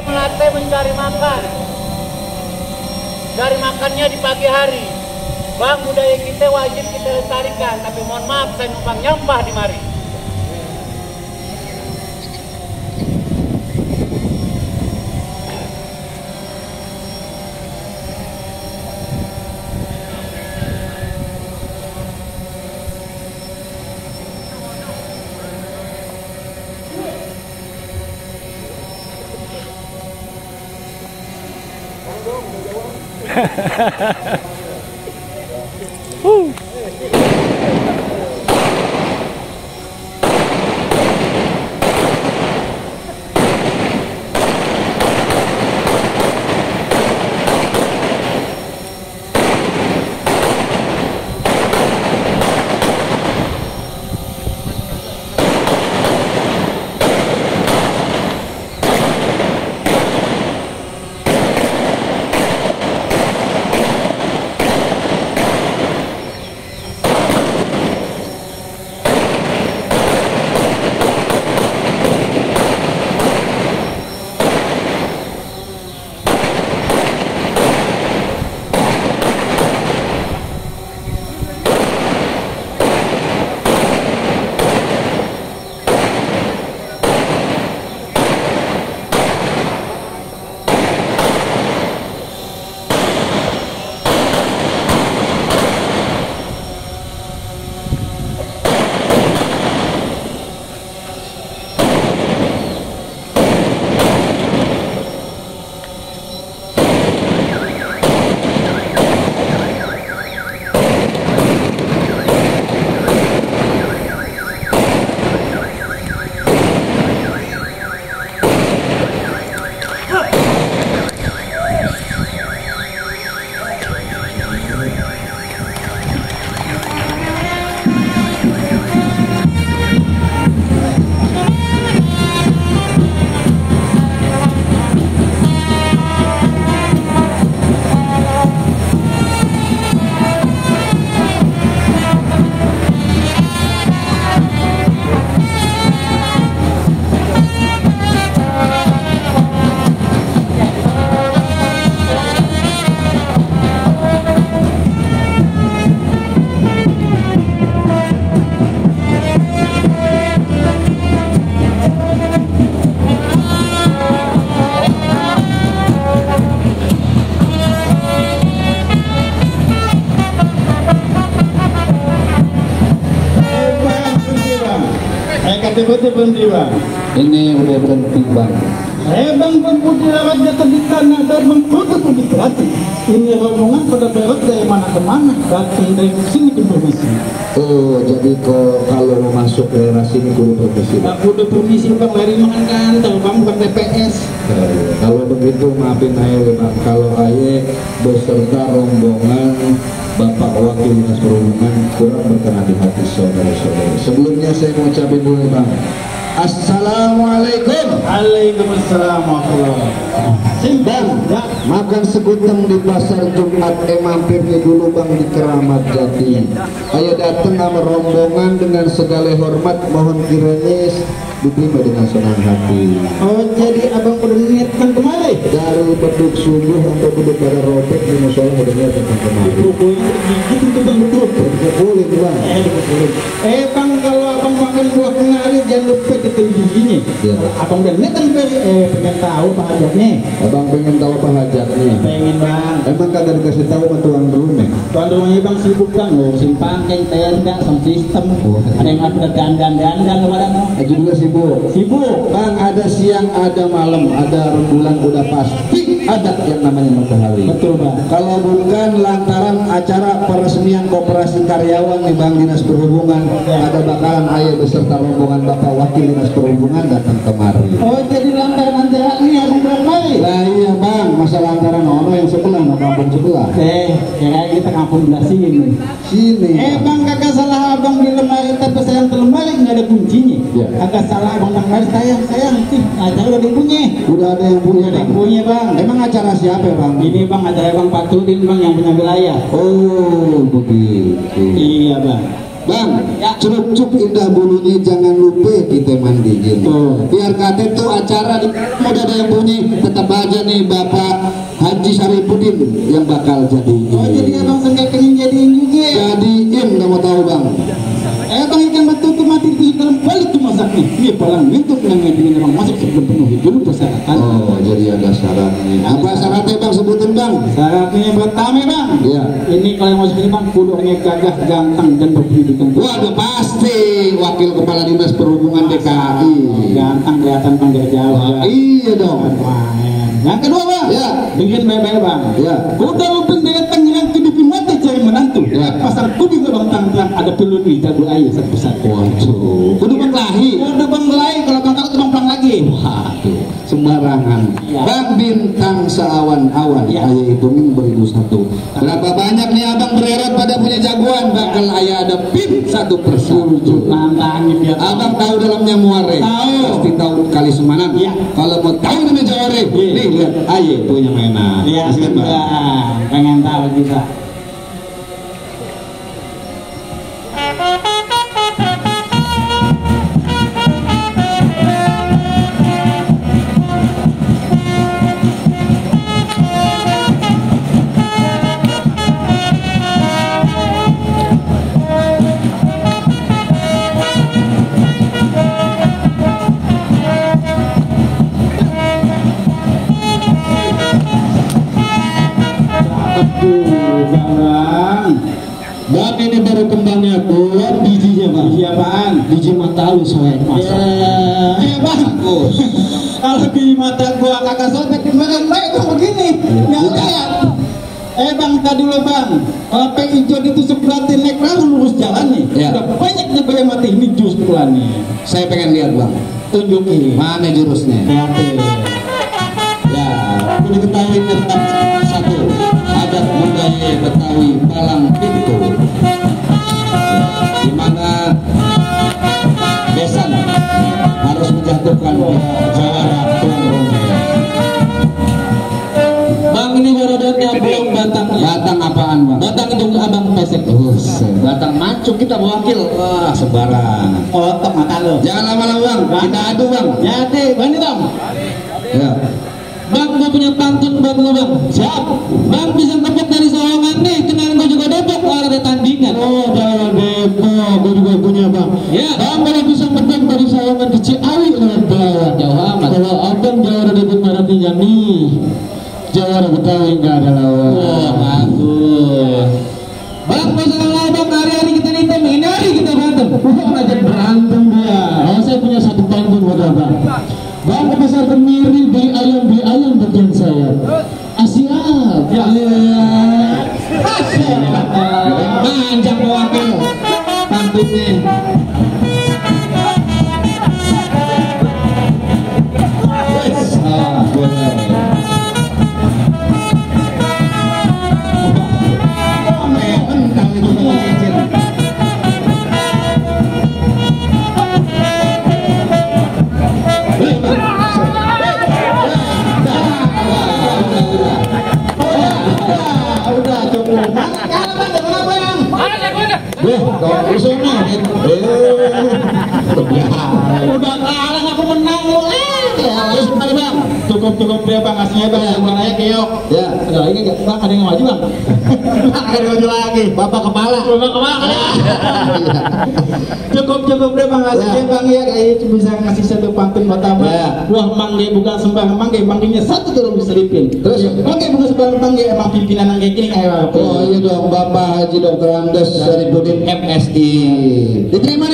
melatih mencari makan. Cari makannya di pagi hari. Bang, budaya kita wajib kita lestarikan. Tapi mohon maaf, saya numpang nyampah di mari. Betul berhenti bang. Ini udah berhenti bang. Bang putih lewat jatuh di tanah dan bang putih pergi gratis. Ini rombongan pada belok dari mana ke mana. Datang dari sini ke permisi. Oh, jadi kok kalau mau masuk daerah sini kudu permisi. Bang kudu permisi bang, lari makan kantor bang, bukan TPS. Kalau begitu maafin aye bang. Kalau aye beserta rombongan Bapak Wakil Dinas Perhubungan kurang berkenan di hati saudara-saudara. Sebelumnya saya mau ucapin dulu bang, Assalamualaikum. Waalaikumsalam warahmatullahi wabarakatuh. Bang, makan seguteng di pasar Jumat mampir dulu bang di Keramat Jati. Ayo datang sama rombongan dengan segala hormat, mohon kiranya diterima dengan senang hati. Oh jadi abang udah niatkan kemari? Dari beduk subuh sampai beduk pada robek di musola udah niatkan kemari. Pokoknya gitu tuh bang, betul. Boleh bang. Bang kalau abang makan buah kenari jangan lupa kita giginya. Ya. Abang udah niatkan pengen tahu apa hajatnya. Abang pengen tahu apa hajatnya. Pengen bang. Emang kagak dikasih tahu sama tuan rumah. Tuan rumahnya bang sibuk bang, ngurusin pangkeng, tenda, sound system. Ada yang ada dandan kepada no. Aja juga sibuk bang, ada siang ada malam, ada rembulan udah pasti ada yang namanya matahari. Betul bang. Kalau bukan lantaran acara peresmian koperasi karyawan nih bang Dinas Perhubungan, ada bakalan ayah beserta rombongan Bapak Wakil Dinas Perhubungan datang kemari. Oh jadi lantaran ini abang bermain? Lah iya bang, masa lantaran ono yang sebelah, no kampung sebelah. Kayaknya kita kampung belah sini. Bang kakak salah abang di lemari, tapi sayang lemari nggak ada kuncinya. Ya. Kakak salah abang lemari, sayang acara udah dipunya. Udah ada yang punya. Udah punya bang. Emang acara siapa bang? Ini bang acara bang Patudin bang yang punya wilayah. Oh begitu. Iya bang. Bang, Ya. cukup indah bulunya jangan lupa kita mandiin. Biar kata tuh acara di udah ada yang bunyi, tetap aja nih Bapak Haji Saripudin yang bakal jadi. Oh jadi abang sengke pengen jadiin juga. Jadiin, nggak mau tahu bang. Bang ikan batu itu mati di dalam balik tuh masaknya. Iya palang untuk ngediin abang masak sebelum penuhi dulu persyaratan. Oh, jadi ada syaratnya. Apa syaratnya bang, sebutin bang? Syaratnya yang pertama bang. Iya. Ini kalau yang masuk ini bang kudunya gagah, ganteng dan berpendidikan. Waduh pasti wakil kepala dinas perhubungan DKI. Ganteng kelihatan bang dari jauh. Wah, iya dong. Yang kedua bang, Ya. bikin baik-baik bang. Ya. Kuda lupin datang yang kedupi mati cari menantu. Ya. Pasar kubi bang tang-tang ada pelun di jago ayah satu-satu. Waduh. Kudu bang lahi. Kuda bang lain kalau bang kalau bang plang lagi. Waduh. Sembarangan. Ya. Bang bintang seawan-awan. Ya. Ayah hitungin 1001. Berapa banyak nih abang bererot pada punya jagoan? Bakal ayah ada pin satu persatu. Nantangin dia. Abang tahu dalamnya muare? Tahu. Pasti tahu kali semanan. Iya. Kalau mau tahu namanya jaware, nih lihat ayah punya mainan. Iya, Silakan, Bang. bang. Pengen tahu juga. Bang. Bang ini baru kembangnya keluar bijinya bang. Biji apaan? Biji mata lu soalnya masak. Bang. Kalau di mata gua kakak sobek kemarin baik tuh begini. Nggak lihat. Bang tadi lo bang, apa hijau itu seperti naik perahu lurus jalan nih. Ya. Udah banyak nih mati ini jurus pukulan nih. Saya pengen lihat bang. Tunjukin. Mana jurusnya? Lihatin. Ya, perlu diketahui tentang satu adat budaya Betawi palang pintu, di mana besan harus menjatuhkan jawara tuan rumah. Bang ini barodotnya belum batangnya. Batang apaan bang? Batang itu abang pesek. Batang macuk kita wakil. Wah sembarangan. Otak mata lo. Jangan lama-lama bang, kita adu bang. Jadi, bang bang. Ya. Bang, gue punya pantun buat lo bang. Siap. Bang bisa tepuk dari Sawangan nih. Kemarin gue juga Depok ada tandingan. Oh, daerah Depok. Gue juga punya bang. Ya. Bang kalau bisa tepuk dari Sawangan ke Ciawi daerah jauh amat. Kalau abang daerah Depok mana tinggal nih. Jawara Betawi nggak ada lawan. Oh, bagus. Bang, masalah bang hari-hari kita nih ini hari kita berantem. Ngajak berantem dia. Oh, saya punya satu pantun buat abang. Bang besar kemiri beli ayam bagian saya. Siap. Ya. Siap. Manjang wakil pantunnya. Boleh. Udah kalah aku menang lu. Terus kembali bang. Cukup dia bang aslinya bang yang aja keok. Ya. Ada lagi nggak bang? Ada yang maju bang? Ada yang maju lagi. Bapak kepala. Cukup dia bang aslinya bang ya kayak bisa ngasih satu pantun buat abang. Wah mangge bukan sembarang mangge, manggenya satu turun diselipin. Terus mangge bukan sembarang mangge, emang pimpinan yang kayak gini kayak apa? Oh iya dong Bapak Haji Dr. Andes Saripudin MSI. Diterima